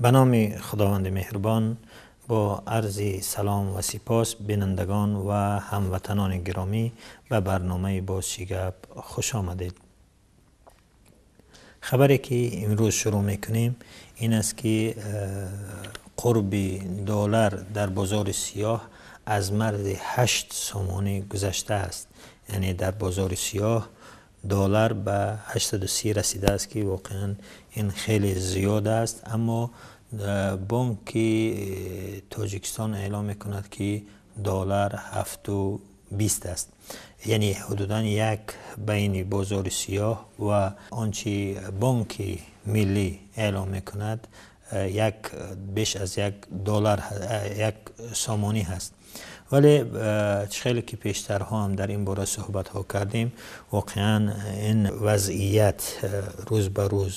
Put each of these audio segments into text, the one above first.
Ба номи Худованди меҳрубон, бо арзи салом ва сипос, бинандагон ва ҳамватанони гиромӣ, ба барномаи «Боз чӣ гап» хуш омадед. Хабаре ки имрӯз шурӯъ мекунем, ин аст ки қурби доллар дар бозори сиёҳ аз марзи 8 сомонӣ гузаштааст, яъне дар бозори сиёҳ доллар ба 830 расидааст, ки воқеан ин хеле зиёд аст. Аммо Бонки Тоҷикистон эълом мекунад, ки доллар 7,20 аст, яъне ҳудудан як байни бозори сиёҳ ва он чи Бонки Миллӣ эълом мекунад, як беш аз як доллар, 1 сомонӣ ҳаст. Вале чӣ хеле ки пештарҳо ҳам дар ин бора суҳбатҳо кардем, воқеан ин вазъият рӯз ба рӯз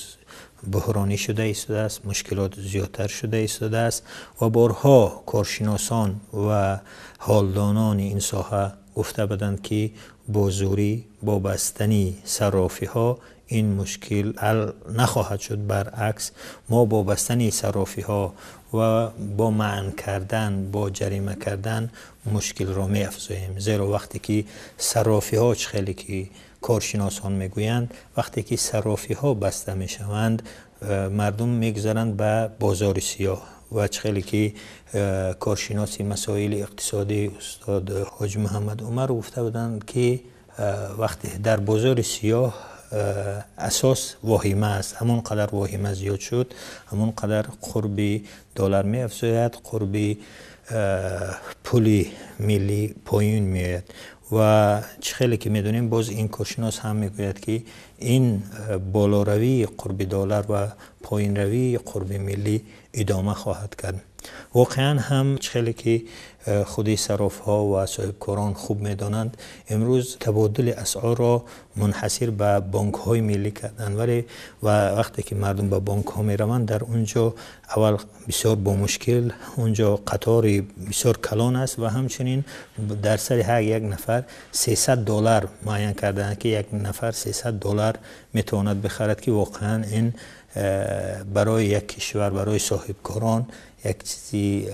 буҳронӣ шуда истодааст, мушкилот зиёдтар шуда истодааст ва борҳо коршиносон ва ҳолдонони ин соҳа гуфта буданд, ки бо зӯрӣ, бо бастани саррофиҳо ин мушкил ҳал нахоҳад шуд. Баръакс, мо бо бастани саррофиҳо ва бо манъ кардан, бо ҷарима кардан мушкилро меафзоем, зеро вақте ки саррофиҳо, чӣ хеле ки коршиносон мегӯянд, вақте ки саррофиҳо баста мешаванд, мардум мегузаранд ба бозори сиёҳ. Ва чӣ хеле ки коршиноси масоили иқтисодӣ, устод Ҳоҷи Муҳаммад Умар, гуфта буданд, ки вақте дар бозори сиёҳ асос воҳима аст, ҳамон қадар воҳима зиёд шуд, ҳамон қадар қурби доллар меафзояд, қурби пули миллӣ поён меояд. Ва чӣ хеле ки медонем, боз ин коршинос ҳам мегӯяд, ки ин болоравии қурби доллар ва поёнравии қурби миллӣ идома хоҳад кард. Воқеан ҳам, чӣ хеле ки худи саррофҳо ва соҳибкорон хуб медонанд, имрӯз табодули асъорро мунҳасир ба бонкҳои миллӣ карданд. Вале ва вақте ки мардум ба бонкҳо мераванд, дар он ҷо аввал бисёр бо мушкил, он ҷо қатори бисёр калон аст ва ҳамчунин дар сари ҳар як нафар 300 доллар муайян карданд, ки як нафар 300 доллар метавонад бихарад, ки воқеан ин барои як кишвар, барои соҳибкорон як чизи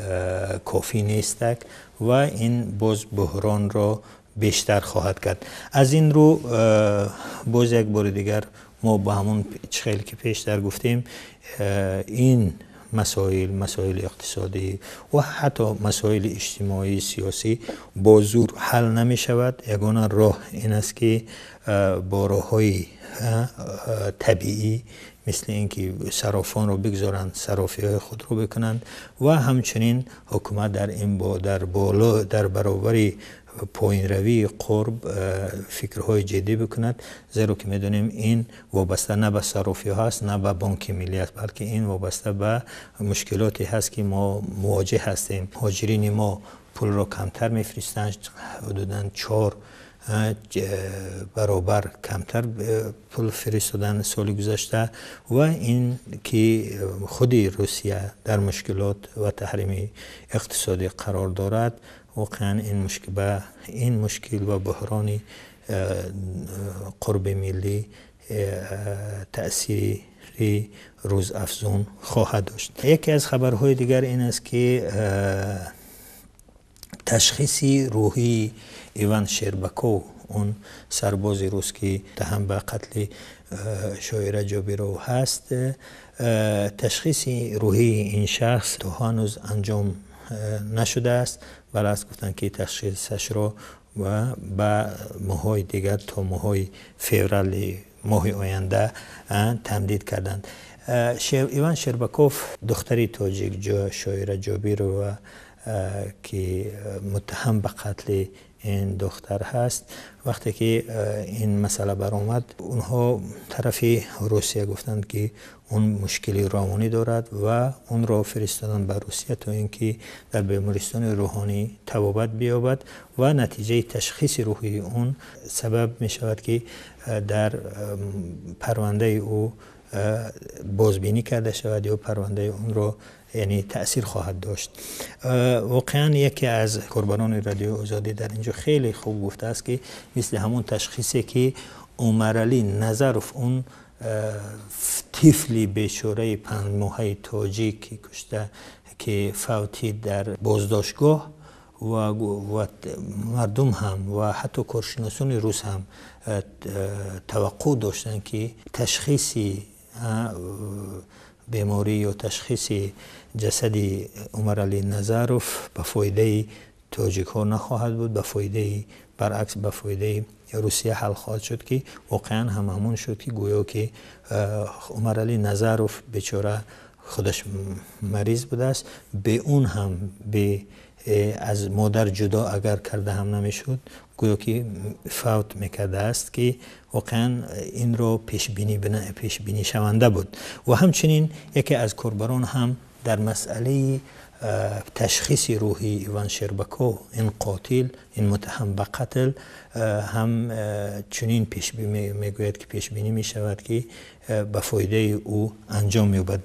кофӣ нестак ва ин боз буҳронро бештар хоҳад кард. Аз ин рӯ, боз як бори дигар мо ба ҳамон чӣ хеле ки пештар гуфтем, ин масоил, масоили иқтисодӣ ва ҳатто масоили иҷтимоӣ, сиёсӣ бо зур ҳал намешавад. Ягона роҳ ин аст, ки бо роҳҳои табиӣ, мисли ин ки саррофонро бигзоранд саррофиҳои худро бикунанд ва ҳамчунин ҳукумат дар ин дар боло дар баробари поинравии қурб фикрҳои ҷиддӣ бикунад, зеро ки медонем, ин вобаста на ба саррофиҳо аст, на ба Бонки Миллӣ аст, балки ин вобаста ба мушкилоте ҳаст, ки мо мувоҷеҳ ҳастем. Муҳоҷирини мо пулро камтар мефиристанд, ҳудудан 4 баробар камтар пул фиристодан соли гузашта. Ва ин ки худи Русия дар мушкилот ва таҳрими иқтисодӣ қарор дорад, воқеан ин мушкил ба ин мушкил ва буҳрони қурби миллӣ таъсири рӯзафзун хоҳад дошт. Яке аз хабарҳои дигар ин аст, ки ташхиси рӯҳии Иван Шербаков, он сарбози рус, ки муттаҳам ба қатли Шоира Ҷобиров ҳаст, ташхиси рӯҳии ин шахс то ҳанӯз анҷом нашудааст. Балас гуфтанд, ки ташхисашро ва ба моҳҳои дигар, то моҳҳои феврали моҳи оянда тамдид карданд. Иван Шербаков духтари тоҷик Шоира Ҷобирова, ки муттаҳам ба қатли ин духтар ҳаст, вақте ки ин масъала баромад, онҳо тарафи Русия гуфтанд, ки он мушкили равонӣ дорад ва онро фиристоданд ба Русия, то ин ки дар бемористони рӯҳонӣ табобат биёбад. Ва натиҷаи ташхиси рӯҳии он сабаб мешавад, ки дар парвандаи ӯ бозбинӣ карда шавад ё парвандаи онро, яъне таъсир хоҳад дошт. Воқеан, яке аз корбарони Радиои Озодӣ дар инҷо хеле хуб гуфтааст, ки мисли ҳамон ташхисе, ки Умаралӣ Назаров, он тифли бечораи 5 моҳаи тоҷик, ки кушта, ки фавтид дар боздоштгоҳ, ва мардум ҳам ва ҳатто коршиносони рус ҳам таваққӯъ доштанд, ки ташхиси беморӣ ё ташхиси ҷасади Умаралӣ Назаров ба фоидаи тоҷикҳо нахоҳад буд, ба фоидаи баръакс, ба фоидаи Русия ҳал хоҳад шуд, ки воқеан ҳам ҳамон шуд, ки гӯё ки Умаралӣ Назаров бечора худаш мариз будааст, бе он ҳам, бе аз модар ҷудо агар карда ҳам намешуд, гӯё ки фавт мекардааст, ки воқеан инро пешбинишаванда буд. Ва ҳамчунин яке аз корбарон ҳам дар масъалаи ташхиси рӯҳии Иван Шербаков, ин қотил, ин муттаҳам ба қатл, ҳам чунин мегӯяд, ки пешбинӣ мешавад, ки ба фоидаи ӯ анҷом меёбад.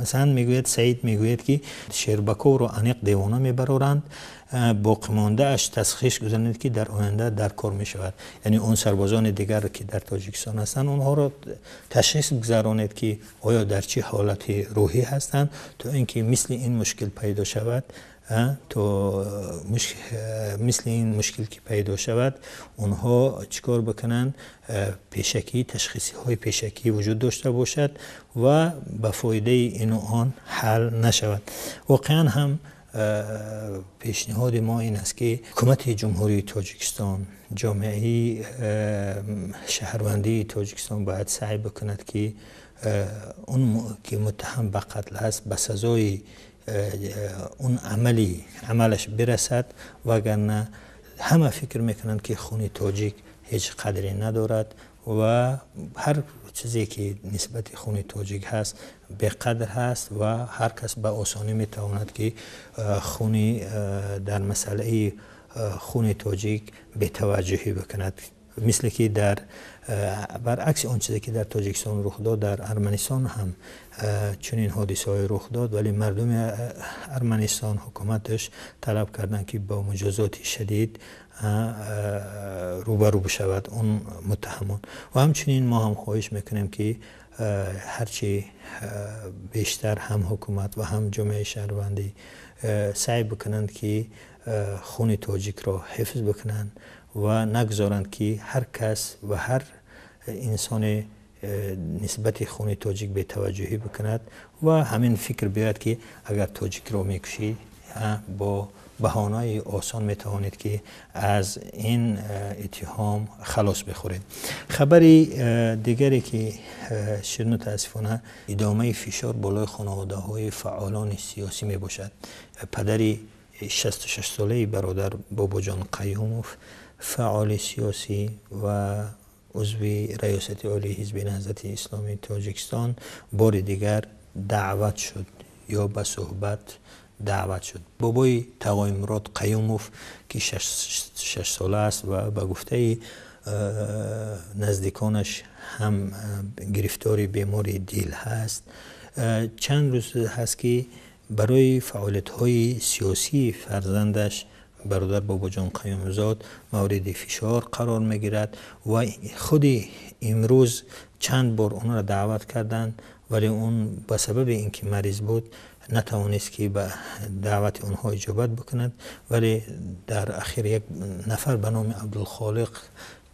Масалан, мегӯяд, Саид мегӯяд, ки Шербаковро аниқ девона мебароранд, боқимондааш ташхис гузаронед, ки дар оянда дар кор мешавад. Яъне он сарбозони дигар, ки дар Тоҷикистон ҳастанд, онҳоро ташхис гузаронед, ки оё дар чӣ ҳолати рӯҳӣ ҳастанд, то ин ки мисли ин мушкил пайдо шавад, то мисли ин мушкил ки пайдо шавад, онҳо чӣ кор бикунанд, пешакӣ ташхисиҳои пешакӣ вуҷуд дошта бошад ва ба фоидаи ину он ҳал нашавад. Воқеан ҳам пешниҳоди мо ин аст, ки ҳукумати Ҷумҳурии Тоҷикистон, ҷомеаи шаҳрвандии Тоҷикистон бояд саъй бикунад, ки он ки муттаҳам ба қатл аст, ба сазои он амалаш бирасад, вагарна ҳама фикр мекунанд, ки хуни тоҷик ҳеҷ қадре надорад ва ҳар чизе ки нисбати хуни тоҷик ҳаст, беқадр ҳаст ва ҳар кас ба осонӣ метавонад, ки хуни дар масъалаи хуни тоҷик бетаваҷҷӯҳӣ бикунад. Мисле ки дар баръакси он чизе ки дар Тоҷикистон рух дод, дар Арманистон ҳам чунин ҳодисаҳое рух дод, вале мардуми Арманистон, ҳукуматаш талаб карданд, ки бо муҷозоти шадид рӯбарӯ бишавад он муттаҳамон. Ва ҳамчунин мо ҳам хоҳиш мекунем, ки ҳарчи бештар ҳам ҳукумат ва ҳам ҷомеаи шаҳрвандӣ саъй бикунанд, ки хуни тоҷикро ҳифз бикунанд ва нагузоранд, ки ҳар кас ва ҳар инсоне нисбати хуни тоҷик бетаваҷҷӯҳӣ бикунад ва ҳамин фикр биёяд, ки агар тоҷикро мекушӣ, бо баҳонаи осон метавонед, ки аз ин иттиҳом халос бихӯред. Хабари дигаре ки шуд, мутаассифона, идомаи фишор болои хонаводаҳои фаъолони сиёсӣ мебошад. Падари 66-солаи бародар Бобоҷон Қаюмов, фаъоли сиёсӣ ва узви Раёсати Олии Ҳизби Наҳзати Исломии Тоҷикистон, бори дигар даъват шуд ё ба суҳбат даъват шуд. Бобои Тағоимурод Қаюмов, ки 6 сола аст ва ба гуфтаи наздиконаш ҳам гирифтори бемории дил ҳаст, чанд рӯз ҳаст, ки барои фаъолиятҳои сиёсии фарзандаш бародар Бобоҷон Қаюмзод мавриди фишор қарор мегирад. Ва худи имрӯз чанд бор онро даъват карданд, вале он ба сабаби ин ки мариз буд, натавонист, ки ба даъвати онҳо иҷобат бикунад. Вале дар ахир як нафар ба номи Абдулхолиқ,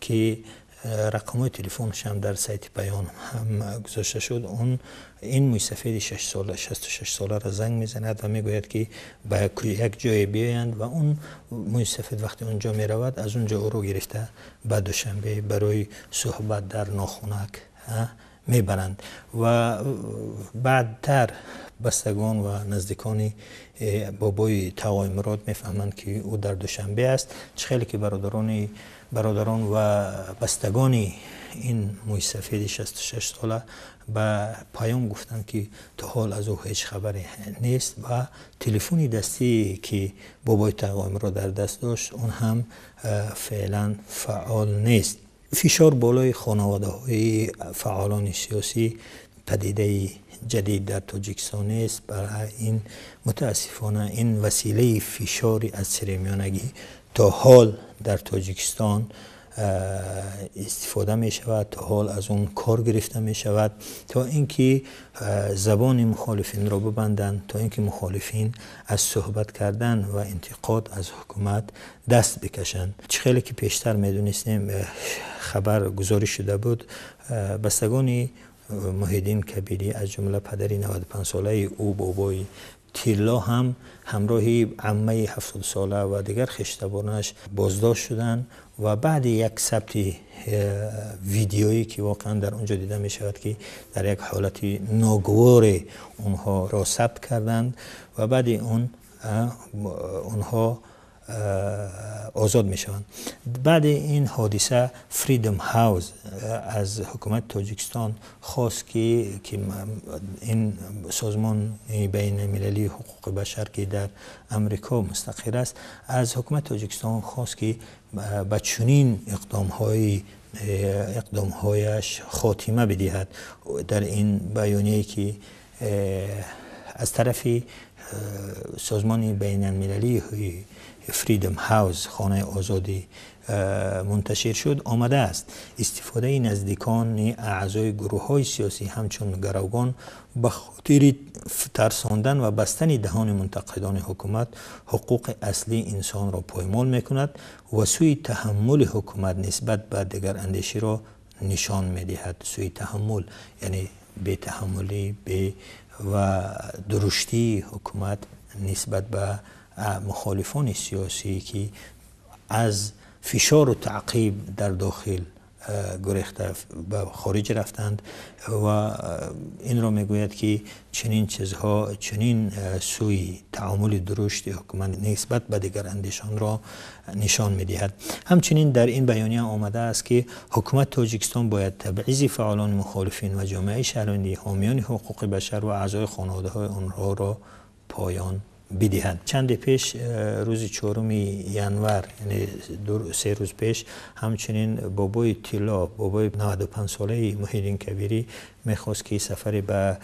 ки рақамҳои телефонашам дар сайти Паён ҳам гузошта шуд, он ин мӯйсафеди 6 сола, 66 соларо занг мезанад ва мегӯяд, ки ба як ҷое биёянд. Ва он мӯйсафед вақте он ҷо меравад, аз он ҷо ӯро гирифта ба Душанбе барои суҳбат дар нохунак мебаранд. Ва баъдтар бастагон ва наздикони бобои Тағоимурод мефаҳманд, ки ӯ дар Душанбе аст. Чӣ хеле ки бародарон ва бастагони ин мӯйсафеди 66 сола ба Паём гуфтанд, ки то ҳол аз ӯ ҳеҷ хабаре нест ва телефони дастие, ки бобои Тағоимурод дар даст дошт, он ҳам феълан фаъол нест. Фишор болои хонаводаҳои фаъолони сиёсӣ падидаи ҷадид дар Тоҷикистон нест. Барои ин, мутаассифона, ин василаи фишори аз сиримиёнагӣ то ҳол дар Тоҷикистон истифода мешавад, то ҳол аз он кор гирифта мешавад, то инки забони мухолифинро бибанданд, то инки мухолифин аз суҳбат кардан ва интиқод аз ҳукумат даст бикашанд. Чӣ хеле ки пештар медонистем, хабар гузориш шуда буд, бастагони Муҳиддин Кабирӣ аз ҷумла падари 95-солаи ӯ бобои Тилло ҳам ҳамроҳи аммаи 70-сола ва дигар хештабонаш боздошт шуданд ва баъди як сабти видеоӣ ки воқеан дар он ҷо дида мешавад ки дар як ҳолати ногуворе онҳоро сабт карданд ва баъди он онҳо озод мешаванд. Баъди ин ҳодиса Freedom House аз ҳукумати Тоҷикистон хост ки ин созмони байналмилалии ҳуқуқи башар ки дар Амрико мустақир аст, аз ҳукумати Тоҷикистон хост ки ба чунин иқдомҳояш хотима бидиҳад. Дар ин баёнияе ки аз тарафи созмони байналмилалии Freedom House хонаи озодӣ мунташир шуд, омадааст: истифодаи наздикони аъзои гурӯҳҳои сиёсӣ ҳамчун гаравгон ба хотири тарсондан ва бастани даҳони мунтақидони ҳукумат ҳуқуқи аслии инсонро поймол мекунад ва сӯи таҳаммули ҳукумат нисбат ба дигарандеширо нишон медиҳад. Сӯи таҳаммул, яъне бетаҳаммулӣ ва дуруштии ҳукумат нисбат ба мухолифони сиёсӣ ки аз фишору таъқиб дар дохил гурехта ба хориҷ рафтанд. Ва инро мегӯяд ки чунин чизҳо, чунин сӯи таомули дурушти ҳукумат нисбат ба дигарандешонро нишон медиҳад. Ҳамчунин дар ин баёния омадааст ки ҳукумати Тоҷикистон бояд табъизи фаъолони мухолифин ва ҷомеаи шаҳрвандӣ, ҳомиёни ҳуқуқи башар ва аъзои хонаводаҳои онҳоро поён бидиҳад. Чанде пеш, рӯзи 4 январ, яъне 3 рӯз пеш, ҳамчунин бобои Тилло, бобои 95-солаи Муҳиддин Кабирӣ мехост ки сафаре ба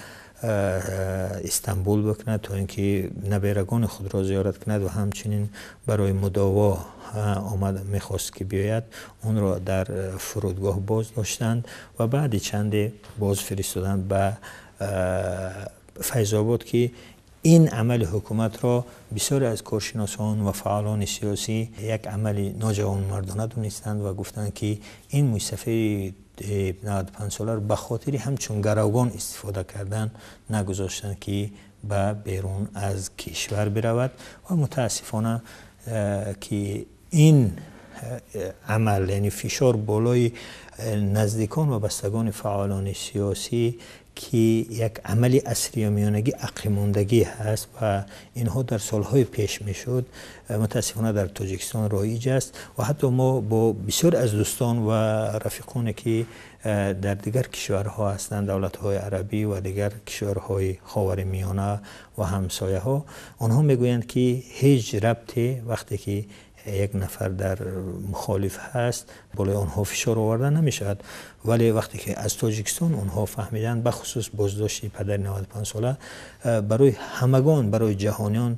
Истанбул бикунад то инки наберагони худро зиёрат кунад ва ҳамчунин барои мудово омад мехост ки биёяд. Онро дар фурудгоҳ боз доштанд ва баъди чанде боз фиристоданд ба Файзобод, ки ин амали ҳукуматро бисёре аз коршиносон ва фаъолони сиёсӣ як амали ноҷавонмардона донистанд ва гуфтанд ки ин мусафири 95-соларо ба хотири ҳамчун гаравгон истифода кардан нагузоштанд ки ба берун аз кишвар биравад. Ва мутаассифона ки ин амал, яъне фишор болои наздикон ва бастагони фаъолони сиёсӣ ки як амали асриёмиёнагӣ ақимондагӣ ҳаст ва инҳо дар солҳои пеш мешуд, мутаассифона дар Тоҷикистон роиҷ аст. Ва ҳатто мо бо бисёр аз дӯстон ва рафиқоне ки дар дигар кишварҳо ҳастанд, давлатҳои арабӣ ва дигар кишварҳои Ховари Миёна ва ҳамсояҳо, онҳо мегӯянд ки ҳеҷ рабте вақте ки як нафар дар мухолиф ҳаст болои онҳо фишор оварда намешавад. Вале вақте ки аз Тоҷикистон онҳо фаҳмиданд, бахусус боздошти падари 95-сола барои ҳамагон, барои ҷаҳониён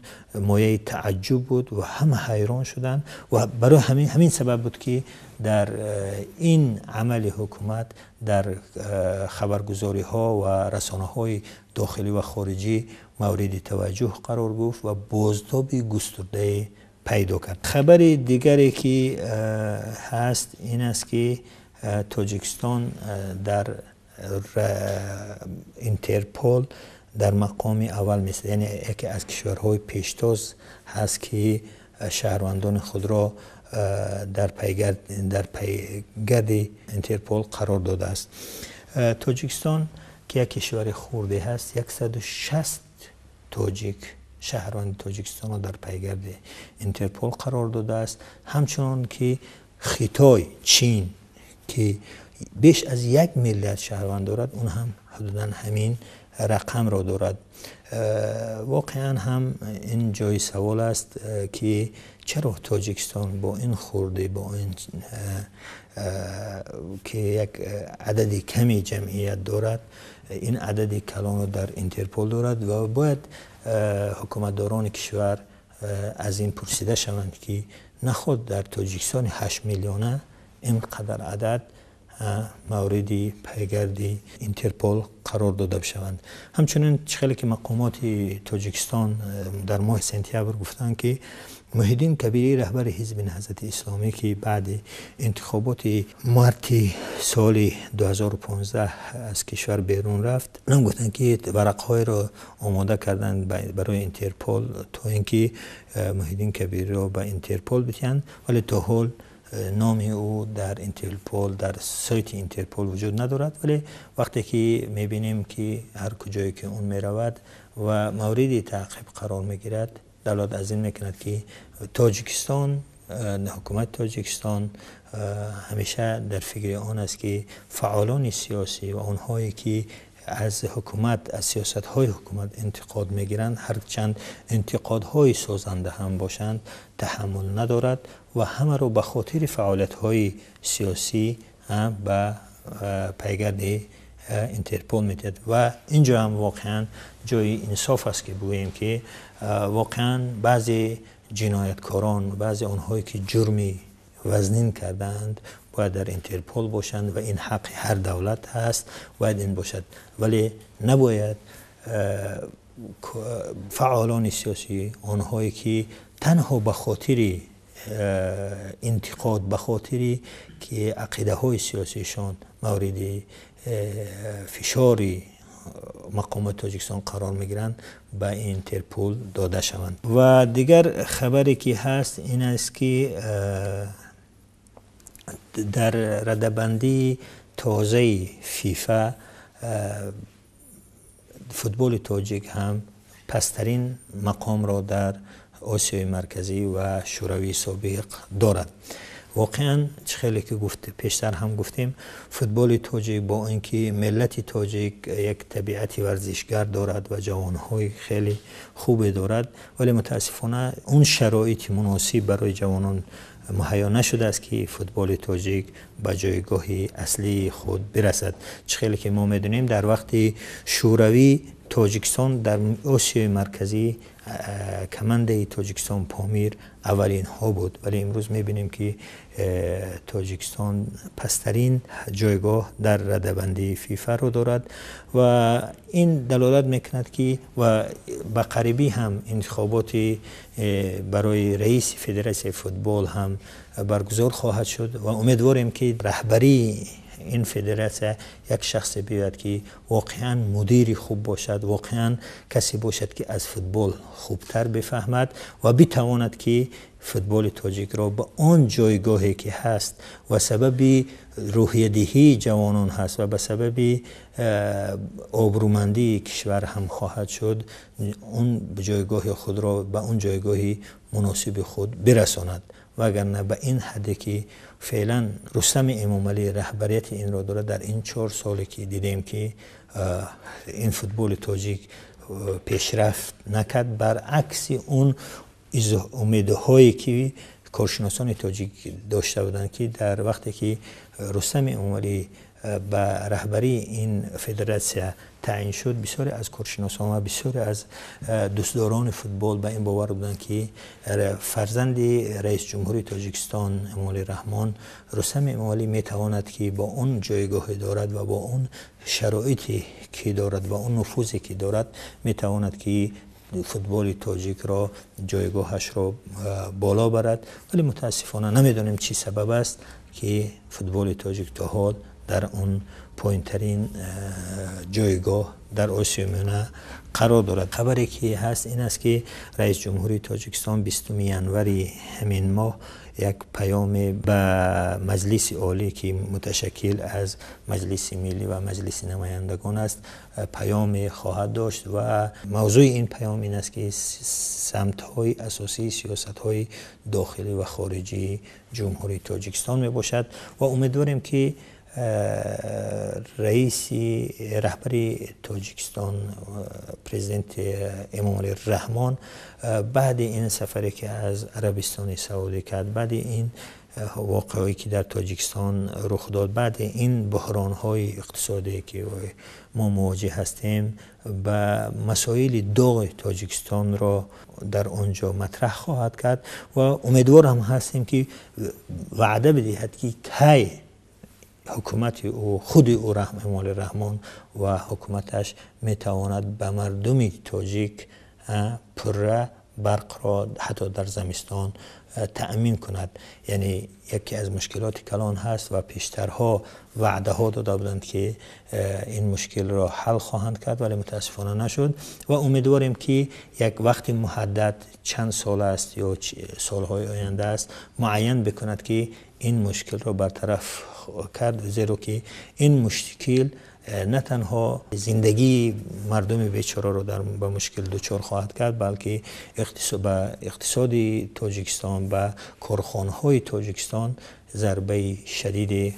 мояи тааҷҷуб буд ва ҳама ҳайрон шуданд. Ва барои ҳамин сабаб буд ки дар ин амали ҳукумат дар хабаргузориҳо ва расонаҳои дохилӣ ва хориҷӣ мавриди таваҷҷӯҳ қарор гирифт ва бозтоби густурдае пайдо кард. Хабари дигаре ки ҳаст ин аст ки Тоҷикистон дар Интерпол дар мақоми аввал меистад, яъне яке аз кишварҳои пештоз ҳаст ки шаҳрвандони худро дар пайгарди Интерпол қарор додааст. Тоҷикистон ки як кишвари хурде ҳаст, 160 тоҷик шаҳрванди Тоҷикистонро дар пайгарди Интерпол қарор додааст. Ҳамчунон ки Хитой, Чин ки беш аз 1 миллиард шаҳрванд дорад, он ҳам ҳудудан ҳамин рақамро дорад. Воқеан ҳам ин ҷои савол аст ки чаро Тоҷикистон бо ин хурдӣ, бо ин ки як адади ками ҷамъият дорад, ин адади калонро дар Интерпол дорад ва бояд ҳукуматдорони кишвар аз ин пурсида шаванд ки наход дар Тоҷикистони 8 миллиона ин қадар адад мавриди пайгарди Интерпол қарор дода бишаванд. Ҳамчунин хеле ки мақомоти Тоҷикистон дар моҳи сентябр гуфтанд, ки Муҳиддин Кабирӣ, раҳбари Ҳизби Наҳзати Исломӣ, ки баъди интихоботи марти соли 2015 аз кишвар берун рафт, нам гуфтанд, ки варақҳоеро омода карданд барои Интерпол, то ин ки Муҳиддин Кабириро ба Интерпол бидиҳанд, вале то ҳол номи ӯ дар Интерпол, дар сайти Интерпол вуҷуд надорад. Вале вақте ки мебинем, ки ҳар куҷое ки он меравад ва мавриди таъқиб қарор мегирад, далолат аз ин мекунад, ки Тоҷикистон, ҳукумати Тоҷикистон ҳамеша дар фикри он аст, ки фаъолони сиёсӣ ва онҳое ки аз ҳукумат, аз сиёсатҳои ҳукумат интиқод мегиранд, ҳарчанд интиқодҳои созанда ҳам бошанд, таҳаммул надорад ва ҳамаро ба хотири фаъолиятҳои сиёсӣ ба пайгарди Интерпол медиҳад. Ва инҷо ҳам воқеан ҷои инсоф аст, ки бигӯем, ки воқеан баъзе ҷинояткорон, баъзе онҳое ки ҷурми вазнин кардаанд, бояд дар Интерпол бошанд ва ин ҳаққи ҳар давлат ҳаст, бояд ин бошад. Вале набояд фаъолони сиёсӣ, онҳое ки танҳо ба хотири интиқод, ба хотири ки ақидаҳои сиёсишон мавриди фишори мақомоти Тоҷикистон қарор мегиранд, ба Интерпол дода шаванд. Ва дигар хабаре ки ҳаст, ин аст, ки дар радабандии тозаи ФИФА футболи тоҷик ҳам пасттарин мақомро дар Осиёи Марказӣ ва Шӯравии собиқ дорад. Воқеан, чӣ хеле ки гуфт, пештар ҳам гуфтем, футболи тоҷик, бо ин ки миллати тоҷик як табиати варзишгар дорад ва ҷавонҳои хеле хубе дорад, вале мутаассифона он шароити муносиб барои ҷавонон муҳайё нашудааст, ки футболи тоҷик ба ҷойгоҳи аслии худ бирасад. Чӣ хеле ки мо медонем, дар вақти Шӯравӣ Тоҷикистон дар Осиёи Марказӣ, командаи Тоҷикистон «Помир» аввалинҳо буд, вале имрӯз мебинем, ки Тоҷикистон пасттарин ҷойгоҳ дар радабандии ФИФАро дорад. Ва ин далолат мекунад, ки ва ба қарибӣ ҳам интихоботи барои раиси федератсияи футбол ҳам баргузор хоҳад шуд ва умедворем, ки раҳбарии ин федератсия як шахсе биёяд, ки воқеан мудири хуб бошад, воқеан касе бошад, ки аз футбол хубтар бифаҳмад ва битавонад, ки футболи тоҷикро ба он ҷойгоҳе ки ҳаст ва сабаби рӯҳиядиҳии ҷавонон ҳаст ва ба сабаби обрӯмандии кишвар ҳам хоҳад шуд, он ҷойгоҳи худро ба он ҷойгоҳи муносиби худ бирасонад. Вагарна ба ин ҳадде ки феълан Рустами Эмомалӣ раҳбарияти инро дорад, дар ин 4 соле ки дидем, ки ин футболи тоҷик пешрафт накард, баръакси он умедҳое ки коршиносони тоҷик дошта буданд, ки дар вақте ки Рустами Эмомалӣ ба раҳбарии ин федератсия таъин шуд, бисёре аз коршиносон ва бисёре аз дӯстдорони футбол ба ин бовар буданд, ки фарзанди раисҷумҳури Тоҷикистон Эмомалӣ Раҳмон, Рустами Эмомалӣ, метавонад, ки бо он ҷойгоҳе дорад ва бо он шароите ки дорад ва он нуфузе ки дорад, метавонад, ки футболи тоҷикро ҷойгоҳашро боло барад. Вале мутаассифона намедонем, чӣ сабаб аст, ки футболи тоҷик то ҳол дар он поинтарин ҷойгоҳ дар Осиёи Миёна қарор дорад. Хабаре ки ҳаст, ин аст, ки раиси ҷумҳурии Тоҷикистон 20 январи ҳамин моҳ як паёме ба Маҷлиси Олӣ, ки муташаккил аз Маҷлиси Миллӣ ва Маҷлиси Намояндагон аст, паёме хоҳад дошт ва мавзӯи ин паём ин аст, ки самтҳои асосии сиёсатҳои дохилӣ ва хориҷии Ҷумҳурии Тоҷикистон мебошад. Ва умедворем, ки раиси раҳбари Тоҷикистон, президент Эмомалӣ Раҳмон, баъди ин сафаре ки аз Арабистони Саудӣ кард, баъди ин воқеаҳое ки дар Тоҷикистон рух дод, баъди ин буҳронҳои иқтисодие ки мо мувоҷеҳ ҳастем, ба масоили доғи Тоҷикистонро дар он ҷо матраҳ хоҳад кард ва умедвор ҳам ҳастем, ки ваъда бидиҳад, ки кай ҳукумати ӯ, худи ӯ, Эмомалӣ Раҳмон ва ҳукуматаш метавонад ба мардуми тоҷик пурра барқро ҳатто дар замистон таъмин кунад. Яъне яке аз мушкилоти калон ҳаст ва пештарҳо ваъдаҳо дода буданд, ки ин мушкилро ҳал хоҳанд кард, вале мутаассифона нашуд ва умедворем, ки як вақти муҳаддад, чанд сол аст ё солҳои оянда аст, муайян бикунад, ки ин мушкилро бартараф кард, зеро ки ин мушкил на танҳо зиндагии мардуми бечораро ба мушкил дучор хоҳад кард, балки ба иқтисоди Тоҷикистон, ба корхонаҳои Тоҷикистон зарбаи шадиде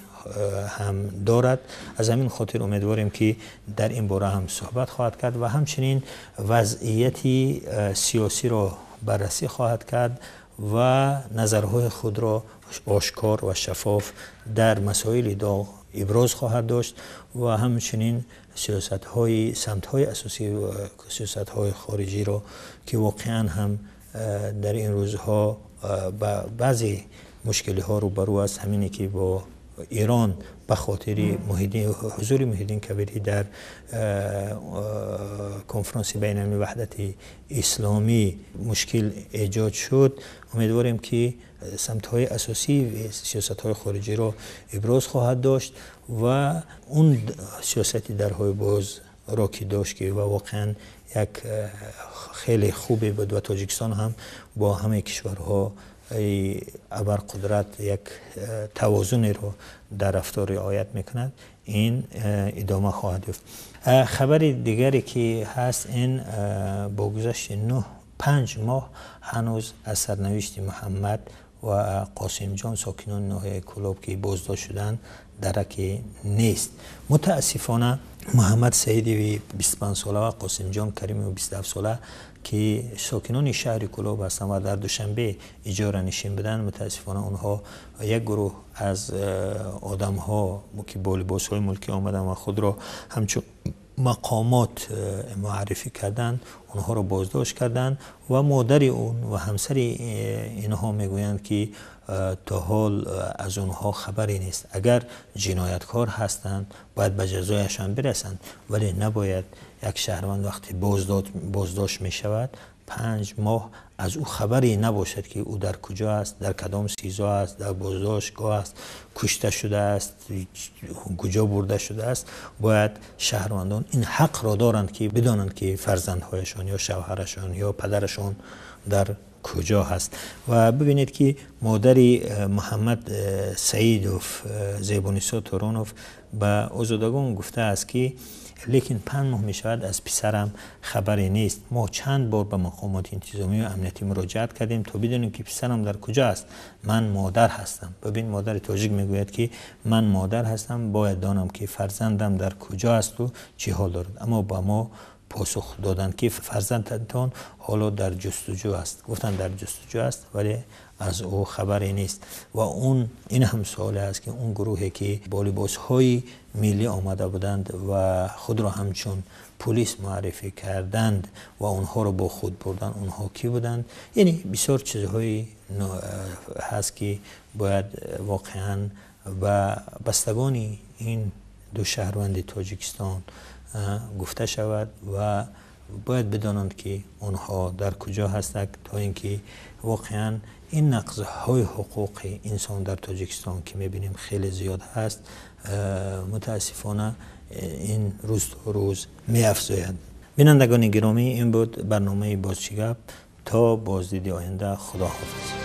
ҳам дорад. Аз ҳамин хотир умедворем, ки дар ин бора ҳам суҳбат хоҳад кард ва ҳамчунин вазъияти сиёсиро баррасӣ хоҳад кард ва назарҳои худро ошкор ва шаффоф дар масоили доғ иброз хоҳад дошт ва ҳамчунин сиёсатҳои самтҳои асосии сиёсатҳои хориҷиро, ки воқеан ҳам дар ин рӯзҳо ба баъзе мушкилиҳо рӯбарӯ аст, ҳамине ки бо Эрон ба хотири ҳузури Муҳиддин Кабирӣ дар конфронси байналмилалии ваҳдати исломӣ мушкил эҷод шуд. Умедворем, ки самтҳои асосии сиёсатҳои хориҷиро иброз хоҳад дошт ва он сиёсати дарҳои бозро ки дошт, ки ва воқеан як хеле хубе буд ва Тоҷикистон ҳам бо ҳамаи кишварҳо абарқудрат як тавозунеро дар рафтор риоят мекунад, ин идома хоҳад ёфт. Хабари дигаре ки ҳаст, ин бо гузашти 5 моҳ ҳанӯз аз сарнавишти Муҳаммад ва Қосимҷон, сокинони ноҳияи Кӯлоб, ки боздошт шуданд, дараке нест. Мутаассифона Муҳаммад Саидови 25 сола ва Қосимҷон Каримови 27 сола, ки сокинони шаҳри Кӯлоб ҳастанд ва дар Душанбе иҷоранишин буданд, мутаассифона онҳо як гурӯҳ аз одамҳо, ки бо либосҳои мулкӣ омаданд ва худро ҳамчун мақомот муаррифӣ карданд, онҳоро боздошт карданд ва модари он ва ҳамсари инҳо мегӯянд, ки то ҳол аз онҳо хабаре нест. Агар ҷинояткор ҳастанд, бояд ба ҷазояшон бирасанд, вале набояд як шаҳрванд вақте боздошт мешавад, 5 моҳ аз ӯ хабаре набошад, ки ӯ дар куҷо аст, дар кадом СИЗО аст, дар боздоштгоҳ аст, кушта шудааст, куҷо бурда шудааст. Бояд шаҳрвандон ин ҳақро доранд, ки бидонанд, ки фарзандҳояшон ё шавҳарашон ё падарашон дар куҷо ҳаст. Ва бибинед, ки модари Муҳаммад Саидов, Зебунисо Торонов, ба озодагон гуфтааст, ки лекин 5 моҳ мешавад, аз писарам хабаре нест. Мо чанд бор ба мақомоти интизомӣ ва амниятӣ муроҷиат кардем, то бидонем, ки писарам дар куҷо аст. Ман модар ҳастам. Бибин, модари тоҷик мегӯяд, ки ман модар ҳастам, бояд донам, ки фарзандам дар куҷо асту чӣ ҳол дорад. Аммо ба мо посух доданд, ки фарзандатон ҳоло дар ҷустуҷӯ аст. Гуфтанд, дар ҷустуҷӯ аст, вале аз ӯ хабаре нест. Ва он ин ҳам суоле аст, ки он гурӯҳе ки бо либосҳои миллӣ омада буданд ва худро ҳамчун пулис муаррифӣ карданд ва онҳоро бо худ бурданд, онҳо кӣ буданд? Яъне бисёр чизҳои ҳаст, ки бояд воқеан ба бастагони ин ду шаҳрванди Тоҷикистон гуфта шавад ва бояд бидонанд, ки онҳо дар куҷо ҳастанд, то ин ки воқеан ин нақзҳои ҳуқуқи инсон дар Тоҷикистон, ки мебинем, хеле зиёд ҳаст, мутаассифона ин рӯз то рӯз меафзояд. Бинандагони гиромӣ, ин буд барномаи «Боз чӣ гап». То боздиди оянда, худоҳофиз.